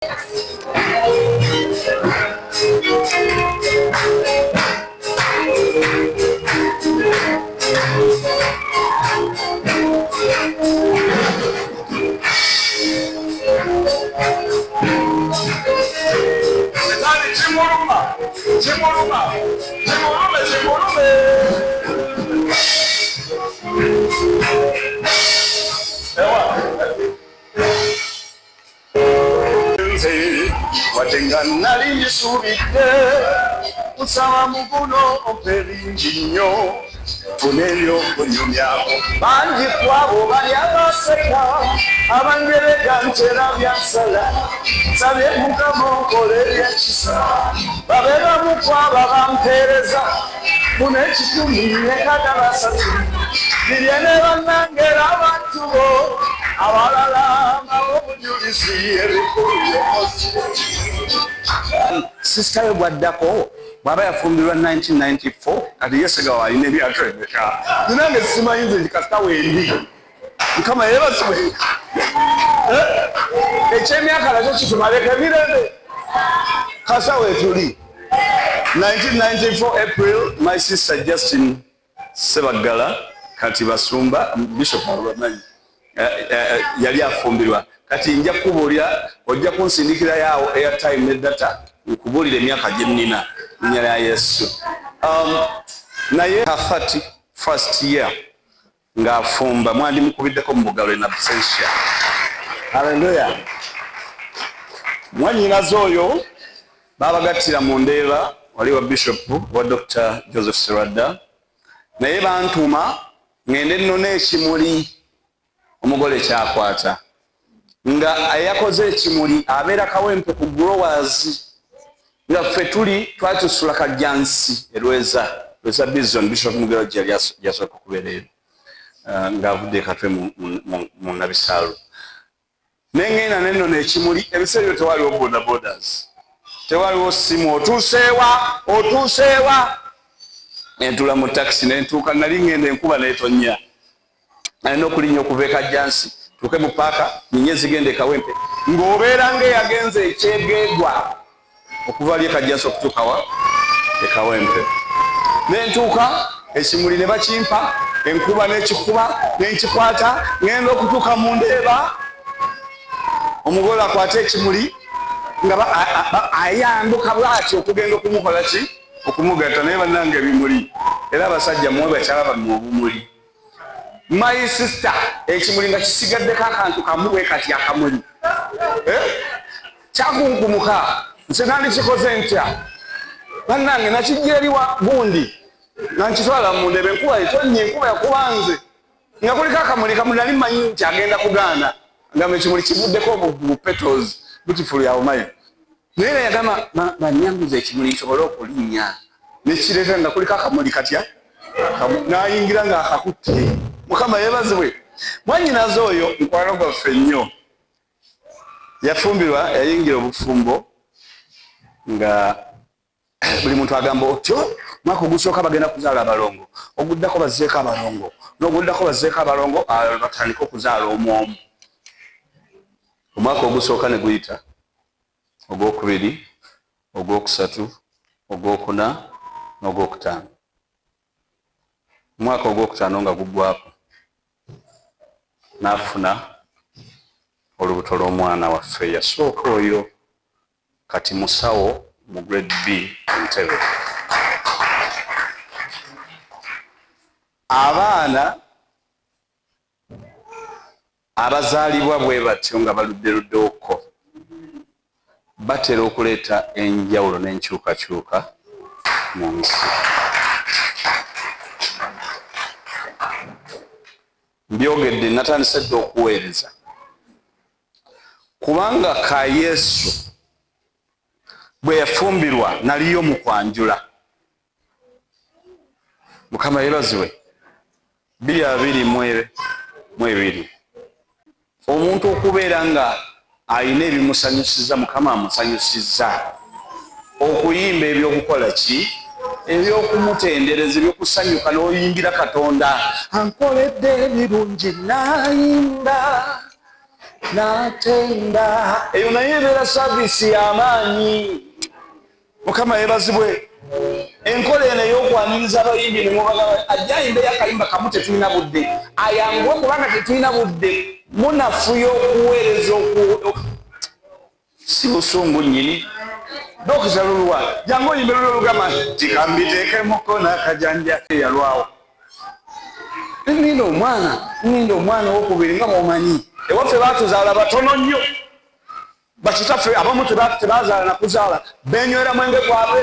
Setaani kimuluma, kimuluma, kimulume, kimulume. Ewa. Nze wadde nga nali ngisuubidde, nsaba muguno ompe bingi nnyo, funa ebyokunyumyako. Bangi kwabo bali abaseka, abanjerega ntera byansala. Nsabye Mukama onkole ebyekisa, babe bamu kwabo bampeereza. Funa ekikumi ne 300, birye ne bannange era abantu bo abalala mbawe obujulizi ebikulu byokoze. Sister we bwaddako bw'aba yafumbirwa 1994, kati ye Segawa alina emyaka emeka? Nze nange simanyi, nze kasita wendi. Mukama yeebazibwe. Ekyemyaka nakyo kitumaleko emirembe, kasita weetuli. 1994 April, my sister Justin Sebaggala, kati Basumba Bishop abamanyi, yali afumbirwa. Kati nja kukubuulira, ojja kunsindikirayo awo airtime ne data, nkubuulira emyaka gye nnina linnya lya Yesu. Naye 31st year ng'afumba, mwandimukubiddeko mu bugalo in absentia. Haleluya! Mwannyinaze oyo babagattira mu Ndeeba, wali wa Bishop wa Dr Joseph Serwadda, naye bantuma ngende nnona ekimuli omugole kyakwata, nga eyakoze ekimuli abeera Kawempe ku Growers, nga ffe tuli twatusula Kajjansi erweza Lweza Bizon. Bishop Mugero gye yali yasooka okubeera eyo ng'avudde e Katwe mu Nabisaalu. Nengenda nennona ekimuli. Ebiseera ebyo tewaliwo boda bodas, tewaliwo simu otuuseewa, otuuseewa. Nentula mu takisi nentuuka. Nali ngenda, enkuba netonnya, alina okulinnya okuva e Kajjansi tuuke mu paaka ninye zigenda e Kawempe, ng'obeera ng'eyagenze ekyegeegwa okuva ali e Kajjansi okutuuka wa e Kawempe. Nentuuka, ekimuli ne bakimpa, enkuba n'ekikuba, nenkikwata, ngenda okutuuka mu Ndeeba, omugole akwate ekimuli nga ayambuka bwati okugenda okumukola ki, okumugatta. Naye bannange, ebimuli! Era abasajja, muwe bakyala bammwe obumuli. My sister, ekimuli nga kisigaddeko akantu kamu bwe kati, akamuli, eh? Kyakunkumuka. Nze nandikikoze ntya, bannange? Nakijja eriwa gundi, nankitwala mu Ndeeba, enkuba etonnya, enkuba yakuba nze nga kuliko akamuli kamu. Nali manyi nti agenda kugaana, ngamba ekimuli kivuddeko bu petals, beautiful yawomayo, naye era yagamba banyambuza ekimuli nsobole okulinnya. Nekireeta nga kuliko akamuli katya, nayingira nga akakutte. Mukama yeebazibwe. Mwanyinaze oyo mukwano gwaffe nnyo, yafumbirwa, yayingira obufumbo nga buli muntu agamba otyo, mwaka ogusooka bagenda kuzaala abalongo, oguddako bazzeeko abalongo, n'oguddako bazzeeko abalongo, batandike okuzaala omu omu. Omwaka ogusooka ne guyita, ogwokubiri, ogwokusatu, ogwokuna n'ogwokutaano. Omwaka ogwokutaano nga guggwako, n'afuna olubuto lw'omwana waffe yasooka oyo, kati musawo mu Grade B Entebbe. Abaana abazaalibwa bwe batyo nga baluddeluddewokko batera okuleeta enjawulo n'enkyukakyuka mu nsi. Mbyogedde, natandise dda okuweereza kubanga ka Yesu bwe yafumbirwa naliyo mu kwanjula. Mukama yeebazibwe. 2022, omuntu okubeera nga alina ebimusanyusiza, Mukama amusanyusiza okuyimba, ebyokukola ki, ebyokumutendereza, ebyokusanyuka n'oyimbira Katonda, ankoledde ebirungi, nayimba. Natenda. Eyo naye ebeera saavisi y'amaanyi. Mukama yebazibwe. Enkola eno ey'okwaniriza abayimbi ne mubagamba ajja ayimbeyo akayimba kamu, tetulina budde, ayanguwe kubanga tetulina budde, munafuya okuweereza oku si busungu nnyini. Dokita Luluwa, jangu oyimbe luli olugamba nti kambiteekemuko n'akajanja eyalwawo. Nninda omwana, nninda omwana owokubiri. Nga bw'omanyi, ewaffe baatuzaala batono nnyo. Bakitaffe abamu tebazaala na kuzaala, benywera mwenge gwabwe,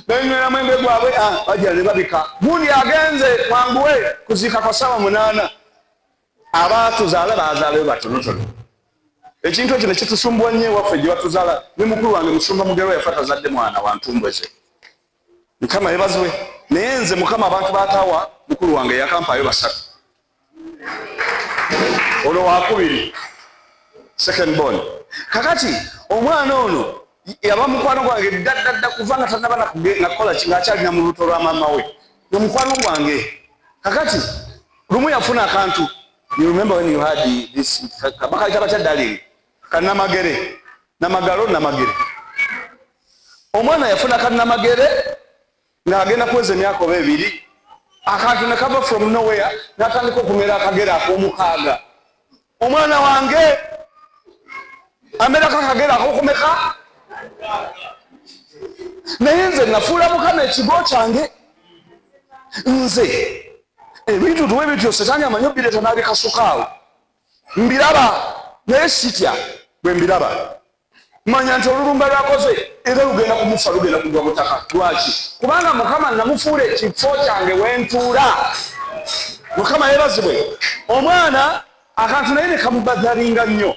benywera mwenge gwabwe. Ah, bajja ne babika gundi agenze mwanguwe kuziika kwa ssaawa 8. Abaatuzaala bazaalayo batonotono. Ekintu ekyo nekitusumbuwa nnyo ewaffe gye batuzaala. Ne mukulu wange Musumba Mugerwa yafa tazadde mwana wantumbweze. Mukama yebazibwe. Naye nze Mukama abantu bataawa mukulu wange yakampaayo basatu, ono wakubiri, second born. Kakati omwana ono yaba mukwano gwange ddaddadda kuva nga tanaba nakukola, ngaakyalina mu lubuto lwa maama we, nga mukwano gwange. Kakati lumu yafuna akantu. You remember when you had this, bakayita batya, darling? Kanamagere, namagalo, namagere. Omwana yafuna kanamagere ng'agenda kuweza emyaka oba 2. Akantu ne kava from nowhere, n'atandika okumera akagere ak'omukaaga. Omwana wange amerako akagere akokumeka? Naye nze nafuula Mukama ekigo kyange. Nze ebintu tuwe bityo, Setaani amanyi obireeta n'abikasukaawo. Mbiraba naye sitya. Bwe mbiraba manya nti olulumba lwakoze era lugenda kumufa, lugenda kugwa butaka. Lwaki? Kubanga Mukama namufuula ekifo kyange wentuula. Mukama yebazibwe. Omwana akantu naye ne kamubazalinga nnyo,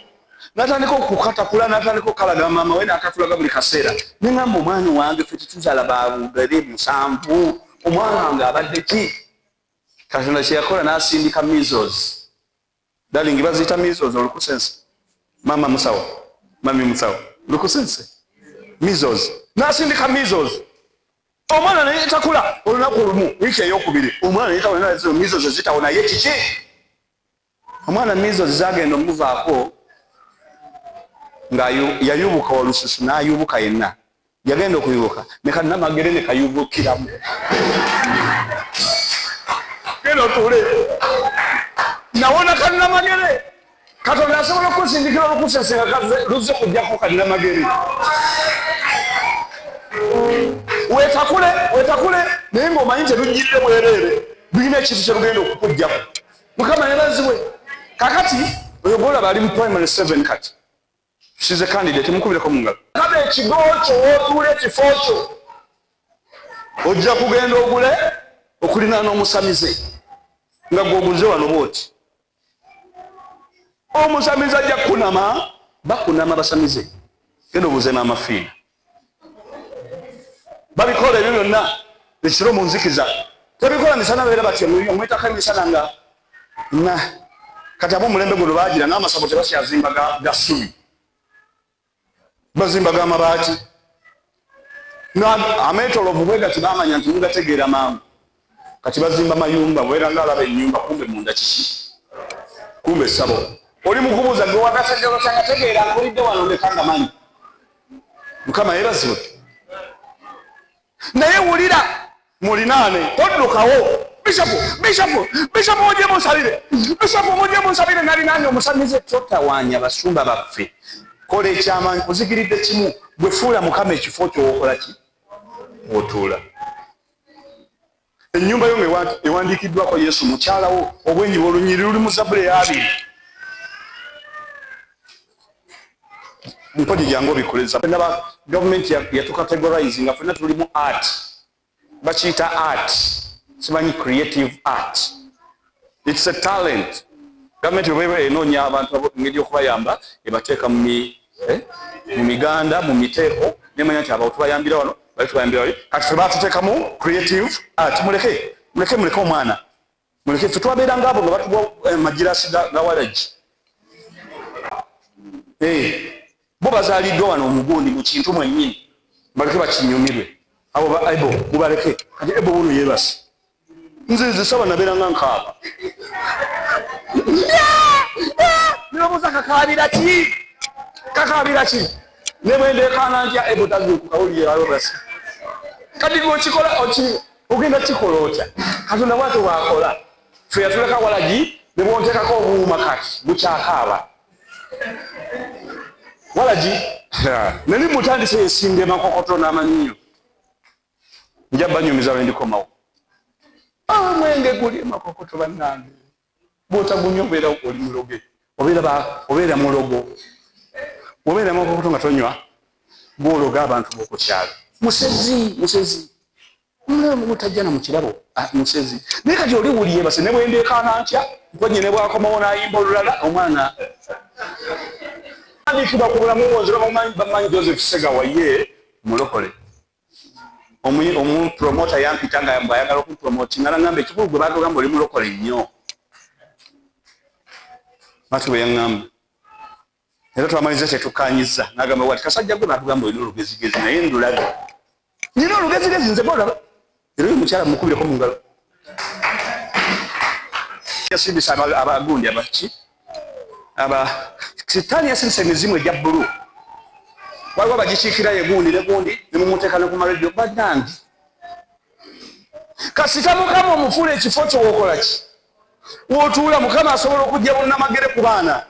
natandika okukatakula, natandika okukalaga maama we, nakatulaga buli kaseera. Neŋamba, omwana wange, fe tetuzaala babugere 7, omwana wange abadde ki? Katonda kyeyakola, n'asindika measles. Darling, baziyita measles, olukusense. Mama musawo, mami musawo, lukusense, measles. N'asindika measles, omwana neyetakula. Olunaku olumu, wiiki eyokubiri, omwana neyetakula. Measles ezitawo, naye kiki? Omwana measles zagenda omuvaako nga yayubuka olususu, n'ayubuka yenna. Yagenda okuyubuka ne kanamagere ne kayubukiramu. Genda otuule. Nawona kanamagere. Katonda asobola okusindikira olukusese nga luzze kujjako kanamagere. Wetakule, wetakule, naye ngaomanyi telujjidde bwereere, lulina ekintu kyerugenda okukujjako. Mukama yebazibwe. Kakati oyo gwolaba ali mu primary 7 kati. She's a candidate. Mukubireko mu ngalo. Kama ekigo kyo wootuula, ekifo kyo, ojja kugenda ogule okulinaana omusamize nga gweoguze wano bwoti. Omusamize ajja kukunama. Bakunama basamize. Genda obuuze maama Fiina. Babikola ebyo byonna ekiro mu nzikiza, tebikola misana. Beera batyo omwetako emisana nga na kati ab'omulembe guno bagira n'amasabo tebakyazimba ga ssubi, bazimba g'amabaati ameetolovu bwe gati. Bamanya nti mugategeera mangu. Kati bazimba mayumba, bwera nga alaba ennyumba, kumbe munda kiki? Kumbe essabo. Oli mukubuuza gwe wagategeera otya? Ngategeera nkulidde wano, ndeka nga manyi. Mukama yeebazibwe. Naye wulira, mulinaane, toddukawo. Bishopu, bishopu, bishopu, mujje munsabire. Bishopu, mujje munsabire, nalinaanye omusamize. Totawaanya basumba baffe. Kola ekyamaanyi kuzikiridde kimu. Bwe fuula Mukama ekifo kyo wokola ki, otuula. Ennyumba yo nga ewandiikiddwako Yesu, mukyalawo, obwenyi bwolunyiri luli mu Zabbuli eyabiri. Mpodi jangu obikoleza. Gavumenti yatucategorize nga fenna tulimu art, bakiyita art, simanyi creative art. It's a talent. Gavumenti bweba enoonya abantu engeri yokubayamba, ebateeka mu miganda, mu miteeko, nemanya nti abo tubayambira wano, bali tubayambira wali. Kati fe batuteekamu creative art. Muleke, muleke, muleke omwana, muleke. Fe twabeeranga abo nga batuwa magirasi ga waragi. Bo bazaaliddwa wano omugundi mu kintu mwennyini, baleke bakinyumirwe. Abo ba ebo mubaleke. Kati ebo buno yeebase. Nze nze saba nabeeranga nkaaba. Nebabuuza kakaabira ki? Kakaabira ki? Ne bwe ndeekaana ntya ebo tazuukuka wulira Kati gwe okikola ogenda kikola otya? Katonda bw'atyo bw'akola. Ffe yatuleka walagi ne bw'onteekako obuuma kati bukyakaaba. Walagi nali mutandise ensimbi emakokoto n'amannyo. Nja banyumiza lwe ndikomawo. Omwenge guli emakokoto bannange. Bw'otagunywa obeera oli muloge. Obeera mulogo. Obeera emakokoto nga tonywa gw'ologa abantu b'oku kyalo. Musezi, musezi. Mutajja na mu kirabo, musezi. Naye kati oli wuli yeebase ne bwe ndeekaana ntya, mponye ne bw'akomawo n'ayimba olulala omwana. Wandiikibwa ku bulamu bwo nze bamanyi Joseph Ssegawa ye mulokole. Omupromota yampita nga bw'ayagala okumpromotinga n'aŋŋamba ekikulu gwe baatugamba oli mulokole nnyo. Bw'atyo bwe yaŋŋamba. Era twamaliriza kyetukkaanyizza n'agamba bw'ati kasajja gwe baatugamba olina olugezigezi naye ndulabye. Nina olugezigezi nze gw'olaba. Era oyo omukyala mukubireko mu ngalo. Yasindisa abagundi abaki aba sitaani yasindisa emizimu egya bbulu. Waliwo abagikiikira ye gundi ne gundi ne mumuteeka ne ku maradio bannange. Kasita Mukama omufuula ekifo kyo w'okola ki? W'otuula Mukama asobola okuggya bunnamagere ku baana.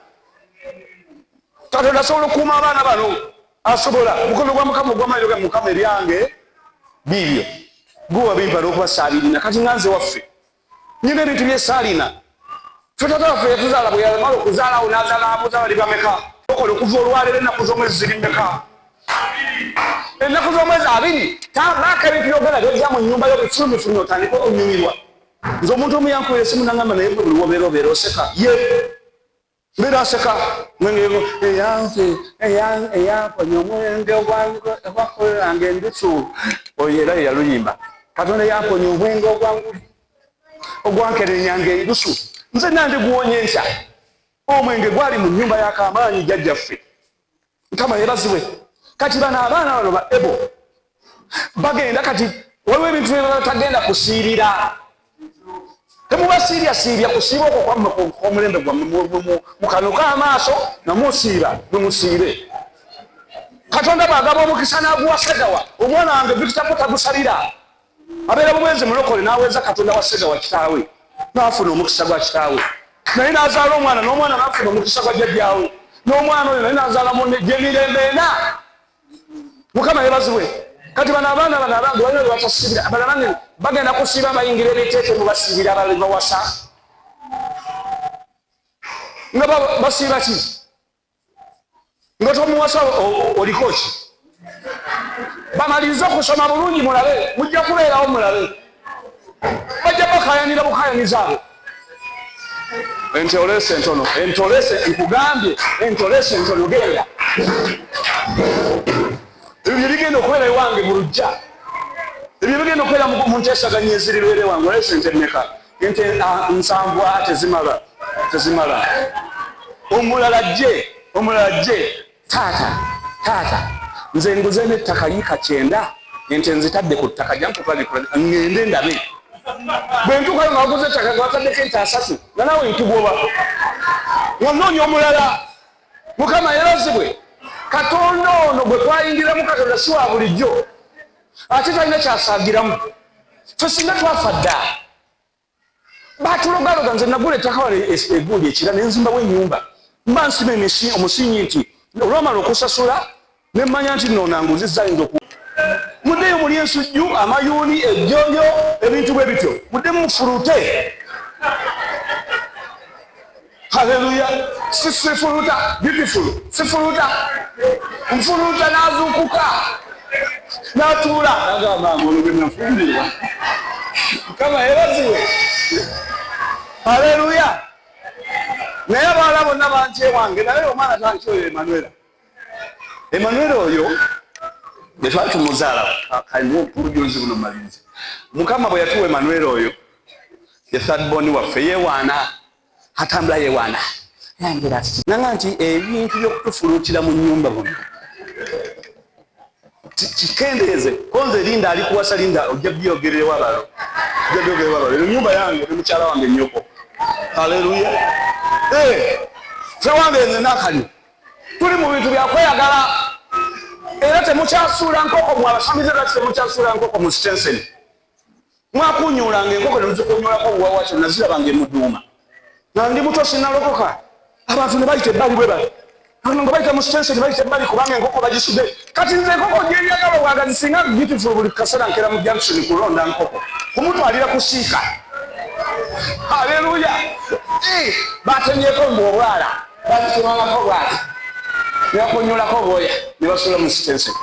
Katonda asobola okukuuma abaana bano. Asobola. Mukono gwa Mukama ogw'amaanyi ogamba Mukama ebyange biibyo. Gwe wabimpa n'okuba saabirina. Kati nga nze waffe. Nina ebintu bye saalina. Ffe taata waffe yatuzaala bwe yamala okuzaalawo n'azaala abuuza bali bameka. Okola okuva olwaleero ennaku z'omwezi ziri mmeka? Ennaku z'omwezi 20. Baako ebintu by'ogenda by'ojja mu nnyumba yo bifulumifulumi otandike okunyumirwa. Nze omuntu omu yankubira essimu n'angamba naye gwe buli w'obeera obeera oseka. Ye mbeera nseka. Eyanze eyamponya omwenge ogwakoleranga endusu. Oyo era ye yaluyimba. Katonda yamponya omwenge ogwanguli ogwankerenyanga endusu. Nze nandiguwonye ntya? Omwenge gwali mu nnyumba ya Kamaanyi jjajjaffe. Mukama yeebazibwe. Kati bano abaana bano ba Ebo bagenda kati waliwo ebintu bye batagenda kusiibira. Temubasiibyasiibya kusiiba okwo kwammwe kw'omulembe gwammwe mukanuke amaaso nga musiiba mwe musiibe. Katonda bw'agaba omukisa n'aguwa Ssegawa, omwana wange Victor Paul tagusabira. Abeera bubeezi mulokole n'aweeza Katonda wa Ssegawa kitaawe n'afuna omukisa gwa kitaawe. Naye n'azaala omwana n'omwana n'afuna omukisa gwa jjajjaawe n'omwana oyo naye n'azaala munne gy'emirembe ena. Mukama yeebazibwe. Kati bano abaana bano abange balina bye batasiibira. Bano abange bagenda kusiiba bayingira ebiteete mu basiibira abalala be bawasa. Nga basiiba ki? Nga tomuwasa oliko ki? Bamalirize okusoma bulungi mulabe, mujja kubeerawo mulabe. Bajja bakayanira bukayaniza abo. Ente oleese entono, ente oleese, nkugambye, ente oleese entono, genda. Ebyo bye bigenda okubeera ewange mu luggya. Ebyo bigenda okubeera mu nteesaganya eziribeera ewange. Oleese ente mmeka? Ente 7 tezimala, tezimala. Omulala ajje, omulala ajje. Taata, taata, nze nguze n'ettaka yiika 90, ente nzitadde ku ttaka, jangu tutwale ŋŋende ndabe. Bwe ntuukayo nga waguze ettaka nga wataddeko ente 3, nga naawe nkugoba. Nga nnoonya omulala. Mukama yeebazibwe. Katonda ono gwe twayingiramu Katonda si wa bulijjo. Ate talina kyasaagiramu. Ffe singa twafa dda. Batulogaloga nze nagula ettaka wano egundi ekira ne nzimbawo ennyumba. Mba nsima omusingi nti olwamala okusasula ne mmanya nti nno nanguzizza ayinza oku muddeyo muli ensujju, amayuuni, ejjoyo, ebintu bwe bityo. Muddemu mufulute. Haleluya. Sifuluta, beautiful. Sifuluta. Nfuluta n'azuukuka. N'atuula. N'agamba olwo bwe nafumbirwa. Mukama yeebazibwe. Haleluya. Naye abawala bonna bankyewange naye omwana tankyoyo Emanuela. Emanuela oyo bwe twali tumuzaala obujulizi buno mmalirize. Mukama bwe yatuwa Emanuela oyo ye third born waffe yeewaana atambula yeewaana nanga nti ebintu by'okutufuluutira mu nnyumba muno kikendeeze konze Linda alikuwasa Linda ojja byogerera wabalo ojja byogerera wabalo eno nyumba yange ne mukyala wange nnyoko. Haleluya. Ffe wange nze nakali tuli mu bintu byakweyagala, era temukyasuula nkoko mu abasamize. Lwaki temukyasuula nkoko mu sitenseni? Mwakunyulanga enkoko nemuzikunyulako obuwawakyo. Nazirabanga emuduuma nga ndi muto, sinalokoka. Abantu ne bayita ebbali bwe bali nga bayita mu sitenseni, bayita ebbali kubanga enkoko bagisudde. Kati nze enkoko gyenjagala obwagazi, singa Beautiful buli kaseera nkera mu junction kulonda nkoko kumutwalira kusiika. Aleluya! Batemyeko mbu obwala, bazitemangako bwati nebakunyulako obwoya ne basuula mu sitenseni,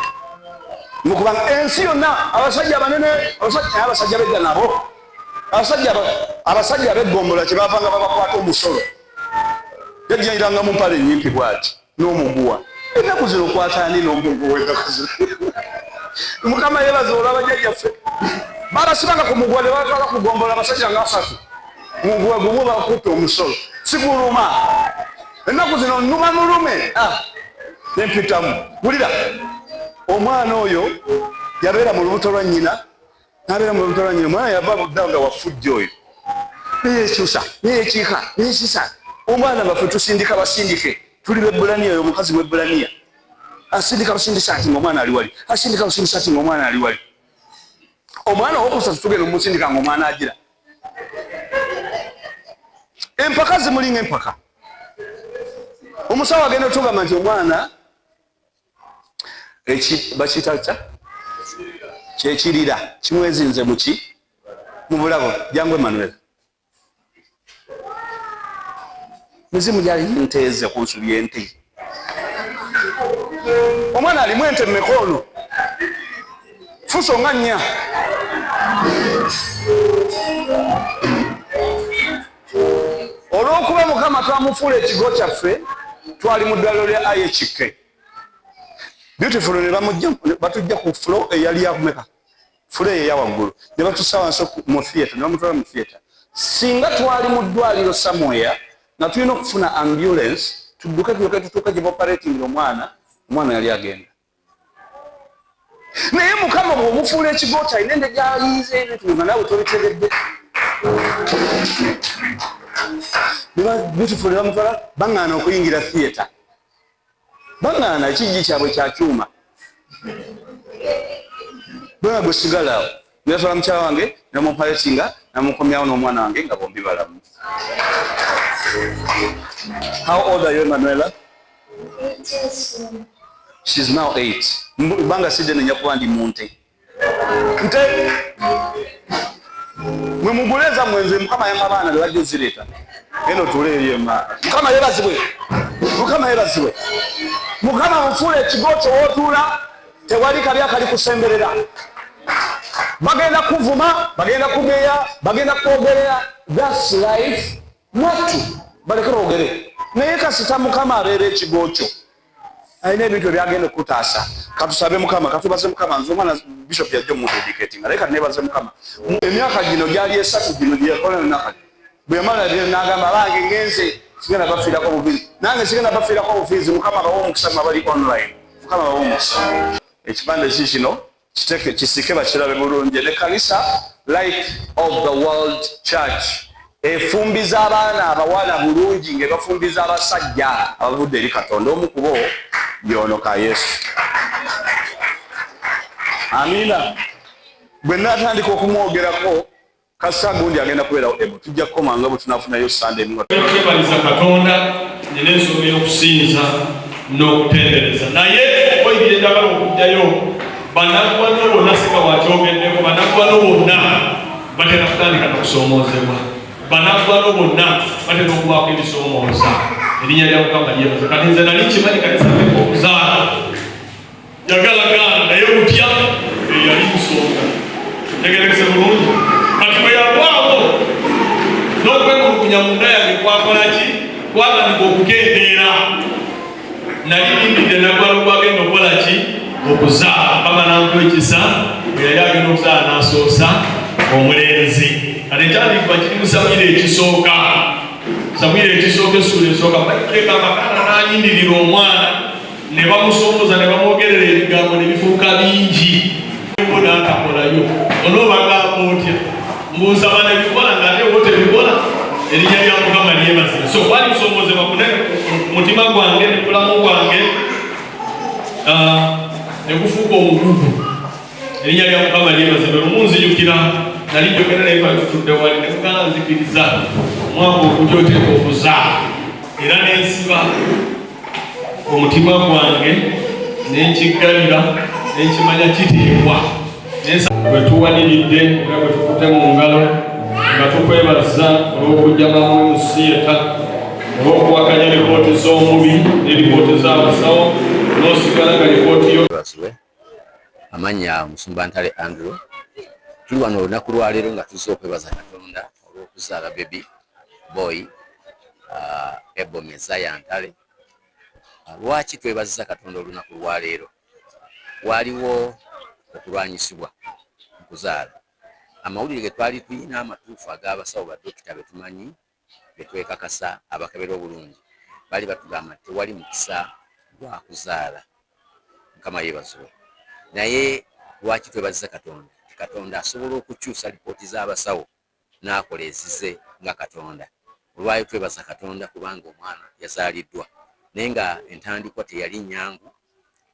mukubanga ensi yonna abasajja abanene, abasajja bedda nabo, abasajja ab'eggombola kyebavanga babakwata omusolo. Yajjayiranga mu mpale enyimpi bwati n'omuguwa. Ennaku zino okwata ani n'omuguwa? Ennaku zino, Mukama yebaza olw'abajjajjaffe, babasibanga ku muguwa ne batwala ku gombola, abasajja nga asatu muguwa gumu, bakutta omusolo. Siguluma ennaku zino, numa mulume nempitamu. Wulira, omwana oyo yabeera mu lubuto lwa nnyina, nabeera mu lubuto lwa nnyina. Omwana yava budda nga wafujja oyo, neyekyusa, neyekiika, neyekisa. Omwana nga ffe tusindika basindike, tuli bebulaniya. Oyo omukazi mwebulaniya asindika busindisa ati nga omwana ali wali, asindika busindisa ati nga omwana ali wali. Omwana owokusatu tugenda omusindika nga omwana agira empaka zimulinga empaka. Omusawo agenda otugamba nti omwana bakiyita kya kyekirira kimwezinze muki mu bulabo. Jangu, Emmanuel. Mizimu gyali nteeze ku nsu byente. Omwana alimu ente mmeka ono? Fuso nga nnya. Olw'okuba Mukama twamufuula ekigo kyaffe, twali mu ddwaliro lya IHK Beautiful ne batujja ku floor eyali yakumeka, floor eyo eya waggulu, ne batussa wansi mu theatre, ne bamutwala mu theatre. Singa twali mu ddwaliro somewhere nga tulina okufuna ambulance tudduke tulyoke tutuuke gye baoperatingira omwana, omwana yali agenda. Naye Mukama bw'omufuula ekigo kyalina ende gyayiiza ebintu nga naawe tobitegedde. Beautiful ne bamutwala, baŋŋaana okuyingira theatre, baŋŋaana, ekijji kyabwe kya kyuma. Bwena gwe sigala awo, nebatwala mukyala wange nebamuoperatinga, namukomyawo n'omwana wange nga bombi balamu. How old are you, Emanuela? She's now 8. Banga sidde nenya kuba ndi munte nte mwe mugule ezammwe. Nze Mukama yampa abaana bebajja ozireeta. Genda otuule eri ema. Mukama yebazibwe, Mukama yebazibwe. Mukama mufuula ekigo kyo, wootuula tewali kabi akali kusemberera. Bagenda kuvuma, bagenda kugeya, bagenda kwogerera, that's life mwattu, baleke boogere. Naye kasita Mukama abeera ekigo kyo, alina ebintu ebyagenda okutaasa. Katusabe Mukama, katubaze Mukama. Nze omwana Bishop yajja omudedicatinga, naye kanebaze Mukama. Emyaka gino gyali 3 gino gyeyakola nakati, bwe yamala nagamba, "Bange ngenze, sigenda bafiirako bufiizi, nange sigenda bafiirako bufiizi." Mukama bawe omukisa mwe abali online, Mukama bawe omukisa. Ekipande ki kino kiteke kisike bakirabe bulungi. Ne kanisa Light of the World Church efumbiza abaana abawala bulungi nga ebafumbiza abasajja abavudde eri Katonda. Omu kubo yono ka Yesu. Amiina. Bwe natandika okumwogerako, kasita gundi agenda kubeerawo ebo, tujja kukomanga bwe tunafunayo Sande emu. Kwebaliza Katonda, nina ensonga ey'okusinza n'okutendereza, naye okoyibira njagala okugjayo bannagwano bonna. Sika wakyogeddeko, bannagwano bonna batera kutandika nakusoomoozebwa, bannagwano bonna batera okubaako ebisoomooza. Erinnya lya Mukama lyebaza. Kati nze nali nkimanyi kanisa teka okuzaala yagala gaana, naye butya eyali nsonga tegerekese bulungi. Kati bwe yalwawo n'okwemulugunya munda yange kwakola ki, kwatandika okukendeera. Nali nindidde nagwalo gwagenda okukola ki, okuzaala. Mukama nampa ekisa, bwe yali agenda okuzaala n'asoosa omulenzi. Kati ekyandikibwa kiri mu Samwiri ekisooka, Samwiri ekisooka essuula esooka. Bayibuli egamba Kaana n'ayindirira omwana, ne bamusomooza, ne bamwogerera ebigambo ne bifuuka bingi n'atakolayo. Onoobagamba otya mbunsaba nebikola nga ate wo tebikola? Erinnya lya Mukama lyebaze. So kwali kusomoozebwa kunene. Ne gufuuka omugugu. Erinnya lya Mukama lyebazibwe. Lumu nzijukira nali njogera naye twali tutudde wali ne mugamba, nzikiriza omwaka ogujja oteeka okuzaala, era nensiba omutima gwange nenkiggalira nenkimanya kiteekwa bwe tuwaniridde era bwe tukutte mu ngalo nga tukwebaza olw'okujja mamu mu siyeta, olw'okuwakanya lipooti z'omubi ne lipooti z'abasawo n'osigala nga lipooti yo. Amannya Musumba Ntale Andrew. Tuli wano olunaku lwaleero nga tuzze okwebaza Katonda olw'okuzaala baby boy, Ebo Mezaya Ntale. Lwaki twebaziza Katonda olunaku lwaleero? Waaliwo okulwanyisibwa mu kuzaala. Amawulire ge twali tuyina amatuufu ag'abasawo, badokita betumanyi, betwekakasa, abakebera obulungi, baali batugamba tewali mukisa gwa kuzaala. Mukama yeebazibwe. Naye lwaki twebaziza Katonda? Ti Katonda asobola okukyusa lipooti z'abasawo n'akola ezize nga Katonda. Olwayo twebaza Katonda kubanga omwana yazaaliddwa, naye nga entandikwa teyali nyangu.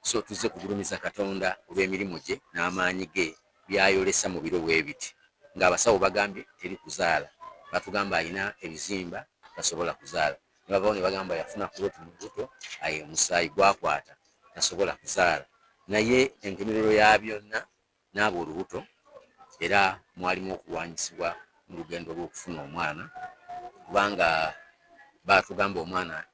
So tuzze kugulumiza Katonda olw'emirimu gye n'amaanyi ge byayolesa mu biro bwe biti ng'abasawo bagambye teri kuzaala. Batugamba alina ebizimba, tasobola kuzaala, ne bavawo ne bagamba yafuna clot mu lubuto, aye omusaayi gwakwata, tasobola kuzaala. Naye enkomerero ya byonna n'aba olubuto, era mwalimu okulwanyisibwa mu lugendo lw'okufuna omwana, kubanga batugamba omwana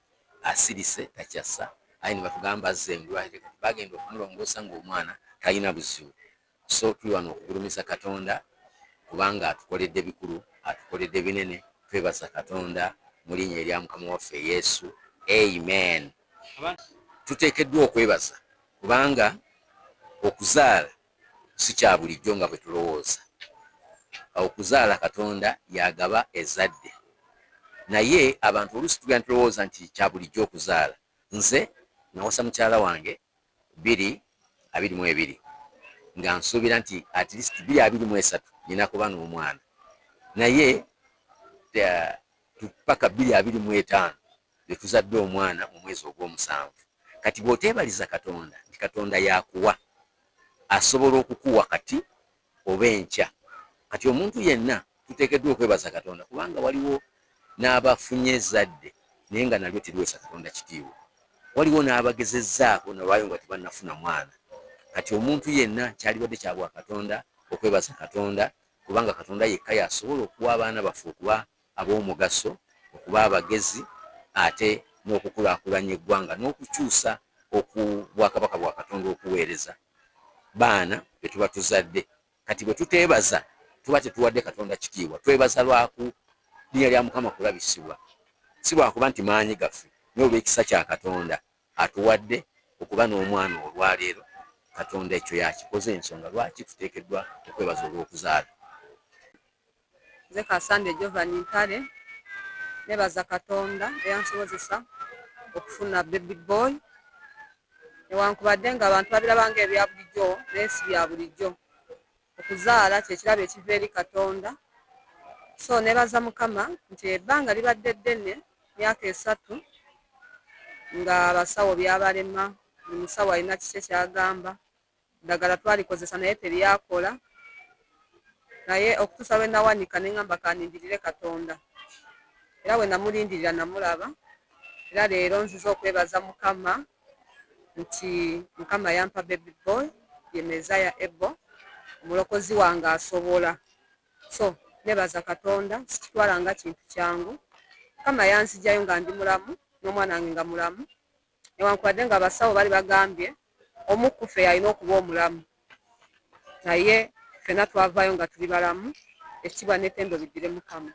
asirise, takyassa, aye ne batugamba azze engulu, ate bagenda okumulongoosa ng'omwana talina buzibu. So tuli wano okugulumiza Katonda kubanga atukoledde bikulu, atukoledde binene. Twebaza Katonda mu linnya erya Mukama waffe Yesu, amen. Tuteekeddwa okwebaza kubanga okuzaala si kya bulijjo nga bwe tulowooza. Okuzaala, Katonda yagaba ezadde, naye abantu oluusi tugenda tulowooza nti kya bulijjo okuzaala. Nze nawasa mukyala wange 2022 nga nsuubira nti at least 2023 nina kuba n'omwana, naye paka 2025 lwetuzadde omwana mu mwezi ogw'omusanvu. Kati bw'oteebaliza Katonda nti Katonda yakuwa, asobola okukuwa kati oba enkya. Kati omuntu yenna tuteekeddwa okwebaza Katonda kubanga waliwo n'abafunye ezadde naye nga nalyo teriweesa Katonda kitiibwa. Waliwo n'abagezezzaako nalwayo nga tebannafuna mwana. Kati omuntu yenna kyalibadde kya bwa Katonda okwebaza Katonda, kubanga Katonda yekka yasobola okuwa abaana baffe okuba ab'omugaso, okuba abagezi, ate n'okukulaakulanya eggwanga n'okukyusa oku bwakabaka bwa Katonda, okuweereza baana be tuba tuzadde. Kati bwe tuteebaza tuba tetuwadde Katonda kitiibwa. Twebaza lwaku linnya lya Mukama kulabisibwa, si lwakuba nti maanyi gaffe, naye olw'ekisa kya Katonda atuwadde okuba n'omwana olwaleero. Katonda ekyo yakikoze, ensonga lwaki tuteekeddwa okwebaza olw'okuzaala. Nze Kasande Jovan Ntale, nebaza Katonda eyansobozesa okufuna baby boy, newankubadde nga abantu babiraba nga ebya bulijjo, naye si bya bulijjo. Okuzaala kyekirabo ekiva eri Katonda. So nebaza Mukama nti ebbanga libadde ddene, myaka 3, nga abasawo byabalema. Buli musawo alina kiki kyagamba, ddagala twalikozesa naye teryakola, naye okutuusa lwe nawanika ne ŋŋamba kanindirire Katonda, era bwe namulindirira namulaba. Era leero nzize okwebaza Mukama nti Mukama yampa baby boy, ye Mezaya Ebo, omulokozi wange asobola. So nebaza Katonda, sikitwala nga kintu kyangu. Mukama yanzijjayo nga ndi mulamu n'omwana wange nga mulamu, newankubadde nga abasawo bali bagambye omu ku ffe alina okuba omulamu, naye ffenna twavaayo nga tuli balamu. Ekitiibwa n'ettendo biddire Mukama.